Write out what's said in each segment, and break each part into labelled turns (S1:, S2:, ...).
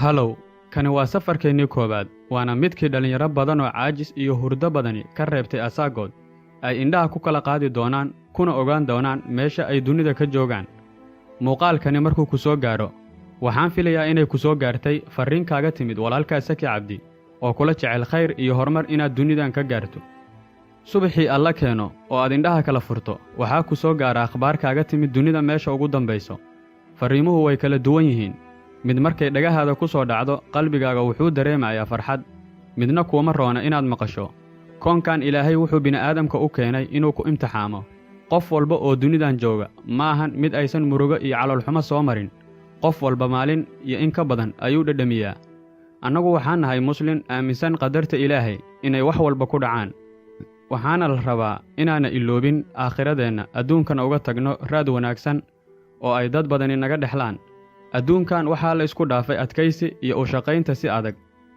S1: Halow, kani waa safarkeennii koowaad, waana midkii dhallinyaro badan oo caajis iyo hurdo badani ka reebtay asaagood ay indhaha ku kala qaadi doonaan kuna ogaan doonaan meesha ay dunida ka joogaan. Muuqaalkani markuu ku soo gaadho, waxaan filayaa inay ku soo gaartay farriin kaaga timid walaalkaa Saki Cabdi oo kula jecel khayr iyo horumar inaad dunidan ka gaarto. Subaxii alla keeno oo aad indhaha kala furto, waxaa ku soo gaara akhbaar kaaga timid dunida meesha ugu dambayso. Farriimuhu way kala duwan yihiin. Mid markay dhagahaada ku soo dhacdo, qalbigaaga wuxuu dareemayaa farxad, midna kuuma roona inaad maqasho. Koonkan Ilaahay wuxuu bini'aadamka u keenay inuu ku imtixaamo. Qof walba oo dunidan jooga ma ahan mid aysan murugo iyo caloolxumo soo marin. Qof walba maalin iyo in ka badan ayuu dhadhamiyaa. Annagu waxaan nahay Muslin aaminsan qadarta Ilaahay inay wax walba ku dhacaan, waxaana la rabaa inaana iloobin aakhiradeenna, adduunkana uga tagno raad wanaagsan oo ay dad badani naga dhexlaan. Adduunkan waxaa la isku dhaafay adkaysi iyo u shaqaynta si adag.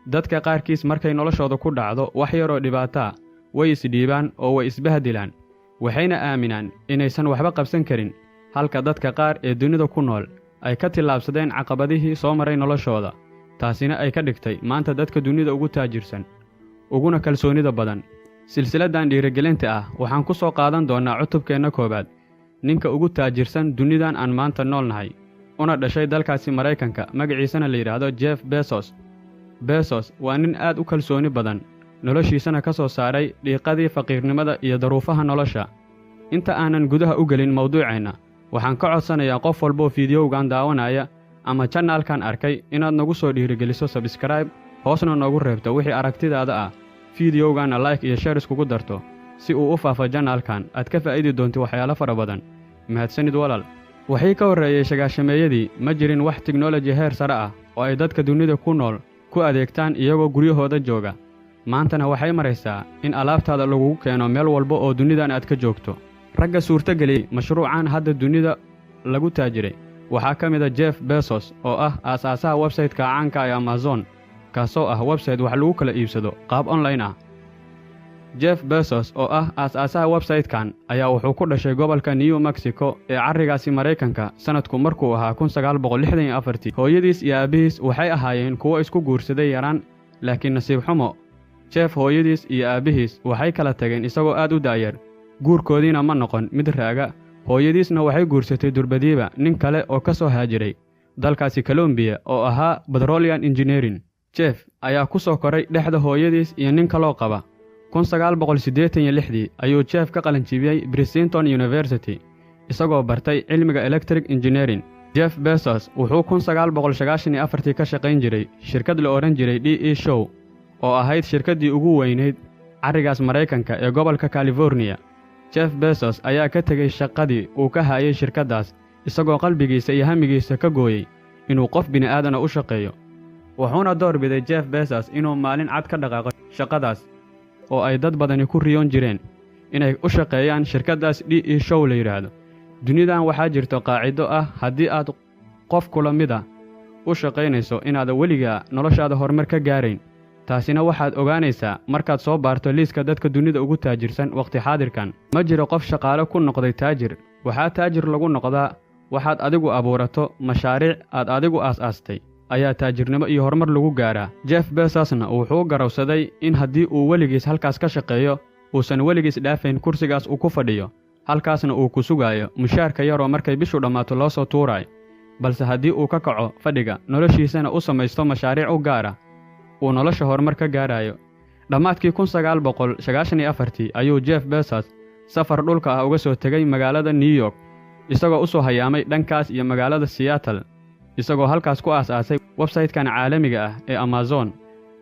S1: Dadka qaarkiis markay noloshooda ku dhacdo wax yaroo dhibaataa, way isdhiibaan oo way isbahdilaan, waxayna aaminaan inaysan waxba qabsan karin, halka dadka qaar ee dunida ku nool ay ka tillaabsadeen caqabadihii soo maray noloshooda, taasina ay ka dhigtay maanta dadka dunida ugu taajirsan uguna kalsoonida badan. Silsiladdan dhiirigelinta ah waxaan ku soo qaadan doonnaa cutubkeenna koowaad, ninka ugu taajirsan dunidan aan maanta nool nahay, una dhashay dalkaasi Maraykanka, magaciisana la yidhaahdo Jeff Bezos. Bezos waa nin aad u kalsooni badan, noloshiisana ka soo saaray dhiiqadii faqiirnimada iyo daruufaha nolosha. Inta aanan gudaha u gelin mawduuceenna, waxaan ka codsanayaa qof walboo fiidiyowgan daawanaya ama channel-kan arkay inaad nagu soo dhiirigeliso subscribe, hoosna noogu reebto wixii aragtidaada ah, fiidiyowganna like iyo share iskugu darto si uu u faafo channel-kan aad ka faa'idi doonto waxyaalo fara badan. Mahadsanid, walaal. Waxii ka horreeyey sagaashameeyadii, ma jirin wax tiknoloji heer sare ah oo ay dadka dunida ku nool ku adeegtaan iyagoo guryahooda jooga. Maantana waxay maraysaa in alaabtaada lagugu keeno meel walba oo dunidan aad ka joogto. Ragga suurtageliyey mashruucan hadda dunida lagu taajiray waxaa ka mid ah Jeff Bezos oo ah aasaasaha website-ka caanka ee Amazon, kaasoo ah website wax lagu kala iibsado qaab online ah. Jeff Bezos oo ah aas-aasaha website-kan ayaa wuxuu ku dhashay gobolka New Mexico ee carrigaasi Maraykanka sanadku markuu ahaa 1964-tii. Hooyadiis iyo aabbihiis waxay ahaayeen kuwo isku guursaday yaraan, laakiin nasiib xumo, Jeff hooyadiis iyo aabbihiis waxay kala tageen isagoo aad u da'yar, guurkoodiina ma noqon mid raaga. Hooyadiisna waxay guursatay durbadiiba nin kale oo ka soo haajiray dalkaasi Colombiya oo ahaa petroleum engineering. Jeff ayaa ku soo koray dhexda hooyadiis iyo nin kaloo qaba. 1986-dii ayuu Jeff ka qalinjibiyey Princeton University, isagoo bartay cilmiga electric engineering. Jeff Bezos wuxuu 1994-tii ka shaqayn jiray shirkad la odhan jiray D. E. Shaw, oo ahayd shirkaddii ugu weynayd carrigaas Maraykanka ee gobolka Californiya. Jeff Bezos ayaa ka tegey shaqadii uu ka hayay shirkaddaas, isagoo qalbigiisa iyo hamigiisa ka gooyey inuu qof bini'aadana u shaqeeyo. Wuxuuna door biday Jeff Bezos inuu maalin cad ka dhaqaaqo shaqadaas oo ay dad badani ku riyoon jireen inay u shaqeeyaan shirkaddaas D. E. Shaw la yidhaahdo. Dunidan waxaa jirto qaacido ah: haddii aad qof kula mid a u shaqaynayso, inaada weligaa noloshaada horumar ka gaarayn. Taasina waxaad ogaanaysaa markaad soo baarto liiska dadka dunida ugu taajirsan wakhti xaadirkan. Ma jiro qof shaqaale ku noqday taajir. Waxaa taajir lagu noqdaa waxaad adigu abuurato. Mashaariic aad adigu aas-aastay ayaa taajirnimo iyo horumar lagu gaaraa. Jeff Bezosna wuxuu garowsaday in haddii uu weligiis halkaas ka shaqeeyo, uusan weligiis dhaafayn kursigaas uu ku fadhiyo, halkaasna uu ku sugaayo mushaarka yaroo markay bishu dhammaato loo soo tuuraayo, balse haddii uu ka kaco fadhiga, noloshiisana u samaysto mashaariic u gaara, uu nolosha horumar ka gaarayo. Dhammaadkii 1994-tii ayuu Jeff Bezos safar dhulka ah uga soo tegay magaalada New York, isagoo u soo hayaamay dhankaas iyo magaalada Seattle, isagoo halkaas ku aas-aasay website-kan caalamiga ah ee Amazon,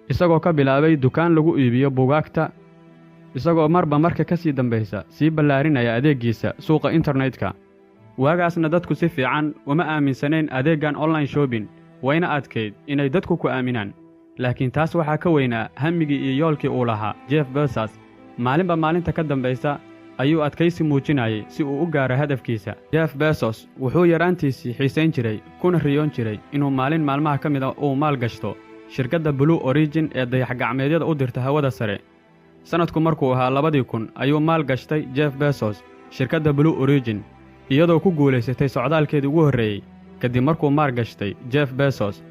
S1: isagoo ka bilaabay dukaan lagu iibiyo buugaagta, isagoo marba marka ka sii dambaysa sii ballaarinaya adeeggiisa suuqa internetka. Waagaasna dadku si fiican uma aaminsanayn adeeggan online shopping, wayna adkayd inay dadku ku aaminaan, laakiin taas waxaa ka weynaa hammigii iyo yoolkii uu lahaa Jeff Bezos. Maalinba maalinta ka dambaysa ayuu adkaysi muujinayay si uu u gaaro hadafkiisa. Jeff Bezos wuxuu yaraantiisii xiisayn jiray kuna riyoon jiray inuu maalin maalmaha ka mid ah uu maal gashto shirkadda Blue Origin ee dayax-gacmeedyada u dirta hawada sare. Sannadku markuu ahaa 2000 ayuu maal gashtay Jeff Bezos shirkadda Blue Origin, iyadoo ku guulaysatay socdaalkeedii ugu horreeyey kadib markuu maal gashtay Jeff Bezos.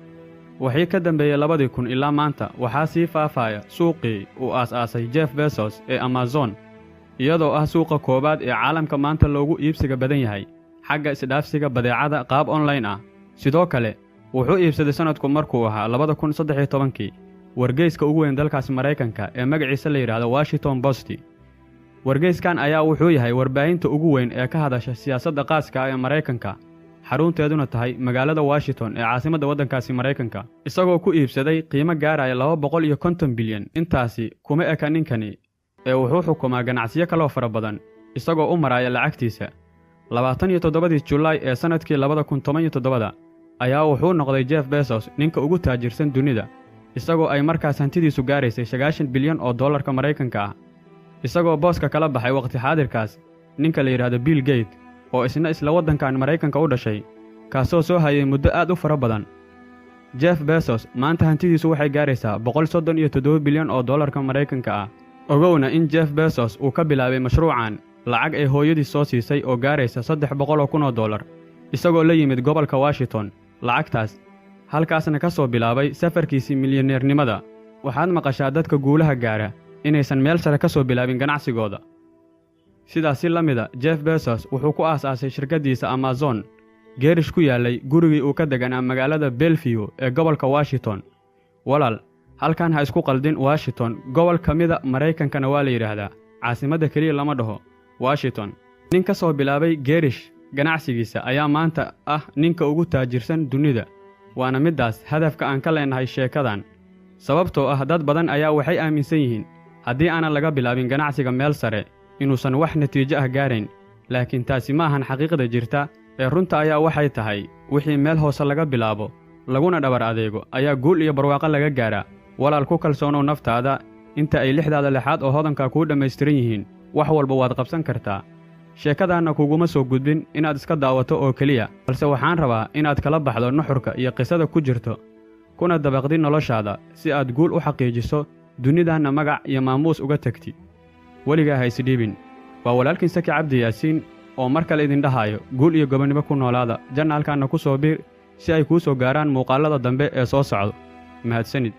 S1: Wixii ka dambeeyey 2000 ilaa maanta waxaa sii faafaya suuqii uu aas-aasay Jeff Bezos ee Amazon, iyadoo ah suuqa koowaad ee caalamka maanta loogu iibsiga badan yahay xagga isdhaafsiga badeecada qaab online ah. Sidoo kale wuxuu iibsaday sannadku markuu ahaa 2013-kii wargeyska ugu weyn dalkaasi Maraykanka ee magaciisa la yidhaahdo Washington Post. Wargeyskan ayaa wuxuu yahay warbaahinta ugu weyn ee ka hadasha siyaasadda qaaska ah ee Maraykanka, xarunteeduna tahay magaalada Washington ee caasimadda waddankaasi Maraykanka, isagoo ku iibsaday qiimo gaaraya 250 bilyan. Intaasi kuma eka ninkani ee wuxuu xukumaa ganacsiyo kaloo fara badan isagoo u maraya lacagtiisa. 27-dii Julaay ee sannadkii 2017 ayaa wuxuu noqday Jeff Bezos ninka ugu taajirsan dunida, isagoo ay markaas hantidiisu gaaraysay 90 bilyan oo dollarka Maraykanka ah, isagoo booska kala baxay waqti xaadirkaas ninka la yidhaahdo Bill Gates oo isna isla waddankan Maraykanka u dhashay, kaasoo soo hayay muddo aad u fara badan. Jeff Bezos maanta hantidiisu waxay gaaraysaa 137 bilyan oo dollarka Maraykanka ah. Ogowna in Jeff Bezos uu ka bilaabay mashruucan lacag ay hooyadii soo siisay oo gaaraysa 300,000 oo dollar, isagoo la yimid gobolka Washington lacagtaas, halkaasna ka soo bilaabay safarkiisii milyaneernimada. Waxaad maqashaa dadka guulaha gaara inaysan meel sare ka soo bilaabin ganacsigooda. Sidaas si la mida Jeff Bezos wuxuu ku aas-aasay shirkaddiisa Amazon geerish ku yaallay gurigii uu ka deganaa magaalada Bellevue ee gobolka Washington. Walaal, halkan ha isku qaldin Washington, gobol ka mida Maraykankana waa la yidhaahdaa, caasimadda keliya lama dhaho Washington. Nin ka soo bilaabay geerish ganacsigiisa ayaa maanta ah ninka ugu taajirsan dunida, waana middaas hadafka aan ka leenahay sheekadan. Sababtoo ah dad badan ayaa waxay aaminsan yihiin haddii aanan laga bilaabin ganacsiga meel sare inuusan wax natiijo ah gaarayn, laakiin taasi ma ahan xaqiiqda jirta ee runta ayaa waxay tahay wixii meel hoose laga bilaabo laguna dhabar adeego ayaa guul iyo barwaaqo laga gaaraa. Walaal, ku kalsoonow naftaada inta ay lixdaada lixaad oo hodanka kuu dhammaystiran yihiin, wax walba waad qabsan kartaa. Sheekadaanna kuguma soo gudbin inaad iska daawato oo keliya, balse waxaan rabaa inaad kala baxdo nuxurka iyo qisada ku jirto, kuna dabaqdi noloshaada si aad guul u xaqiijiso, dunidanna magac iyo maamuus uga tagti. Weligaa ha isdhiibin. Waa walaalkiin Saki Cabdi Yaasiin oo mar kale idin dhahaayo guul iyo gobonnimo ku noolaada. Janna halkaanna ku soo biir si ay kuu soo gaaraan muuqaallada dambe ee soo socdo. Mahadsanid.